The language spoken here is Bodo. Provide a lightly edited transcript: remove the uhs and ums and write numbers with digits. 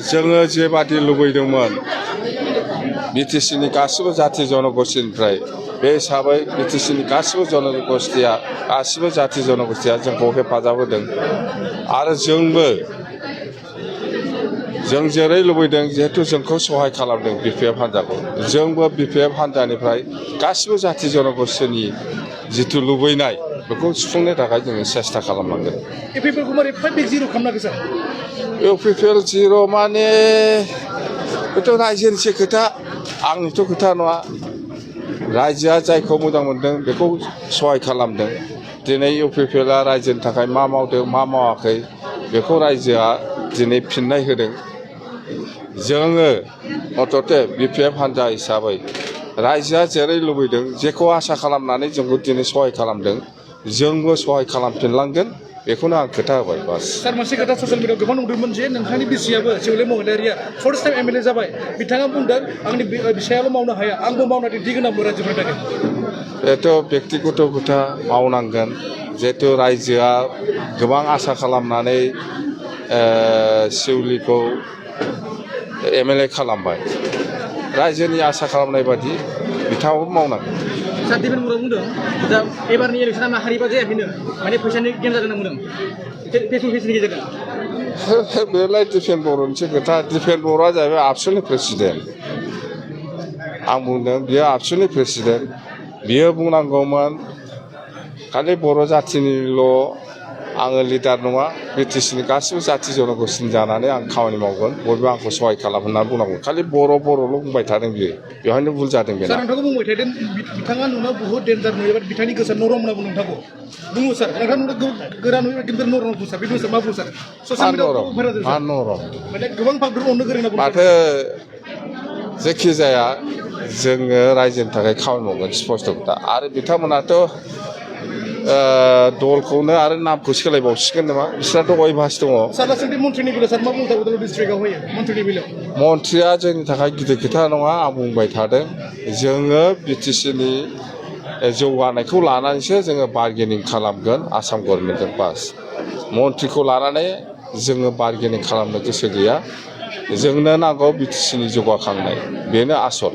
जोङो जेबादि लुबैदोंमोन बिटिसिनि गासिबो जाथि जनगोष्ठीनिफ्राय बे हिसाबै बिटिसिनि गासिबो जनगोष्ठीया गासिबो जाथि जनगोष्ठीया जोंखौ हेफाजाब होदों आरो जोंबो जों जेरै लुबैदों जिहेतु जोंखौ सहाय खालामदों बिपिएफ हान्जाखौ जोंबो बिपिएफ हान्जानिफ्राय गासिबो जाथि जनगोष्ठीनि जिथु लुबैनाय बेखौ सुफुंनो थाखाय जोङो सेस्था खालामनांगोन। इउपिपिएल जिर' माने बेथ' रायजोनिसो खोथा आंनिथ' खोथा नङा। रायजोआ जायखौ मोजां मोनदों बेखौ सहाय खालामदों। दिनै इउपिपिएलआ रायजोनि थाखाय मा मावदों मा मावाखै बेखौ रायजोआ दिनै फिननाय होदों। जोङो अतते बिपिएफ हान्जा हिसाबै रायजोआ जेरै लुबैदों जेखौ आसा खालामनानै जोंखौ दिनै सहाय खालामदों जोंबो सहाय खालामफिनलांगोन बेखौनो आं खोथा होबाय बास। सार मोनसे खोथा ससियेल मिडियायाव गोबां नुदोंमोन जे नोंथांनि बिसियाबो सेउले महिलारिया फार्स्ट टाइम एमएलए जाबाय बिथाङा बुंदों आंनि बिसायाल' मावनो हाया आंबो मावनानै दिन्थिगोन रायजोफोरनि थाखाय। बेथ' बेक्तिगत खोथा मावनांगोन जिहेतु रायजोआ गोबां आसा खालामनानै सेउलिखौ एमएलए खालामबाय रायजोनि आसा खालामनाय बादि बिथाङाबो मावनांगोन। सार दिपेन बर'आ बुंदों दा एबारनि इलेक्सना माहारिबा जायाखैनो माने फैसानि गेम जादों होनना बुंदों फेसबुकनि गेजेरजों। बेलाय दिपेन बर'निसो खोथा दिपेन बर'आ जाहैबाय आबसुनि प्रेसिडेन्ट। आं बुंदों बियो आबसुनि प्रेसिडेन्ट बियो बुंनांगौमोन खालि बर' जाथिनिल' आङो लिडार नङा बिटिसिनि गासिबो जाथि जनगोष्ठीनि जानानै आं खामानि मावगोन बयबो आंखौ सहाय खालाम होननानै बुंनांगौ खालि बर'ल' बुंबाय थादों बियो बेवहायनो भुल जादों बेना। सार नोंथांखौ बुंबाय थादों बिथाङा नुनायाव बुहुत डेन्जार नुयोबा बिथांनि गोसोआ नरम होनना बुङो नोंथांखौ बुङो सार नोंथां गोरा नुयोबा खिन्थु नरम बुङो सार बिदि मा बुङो सार ससियेल मिडियायाव मा नरम माने गोबां फागदोर अननो गोरों होनना माथो जेखि जाया जोङो रायजोनि थाखाय खामानि मावगोन स्पष्ट खोथा आरो बिथांमोनाथ' दलखौनो आरो नामखौ सोलायबावसिगोन नामा बिसोरनाथ' अयभास दङ। मन्थ्रिया जोंनि थाखाय गिदिर खोथा नङा आं बुंबाय थादों जोङो बिटिसिनि जौगानायखौ लानानैसो जोङो बार्गेनिं खालामगोन आसाम गभर्नमेन्टजों बास मन्थ्रिखौ लानानै जोङो बार्गेनिं खालामनो गोसो गैया जोंनो नांगौ बिटिसिनि जौगाखांनाय बेनो आसल।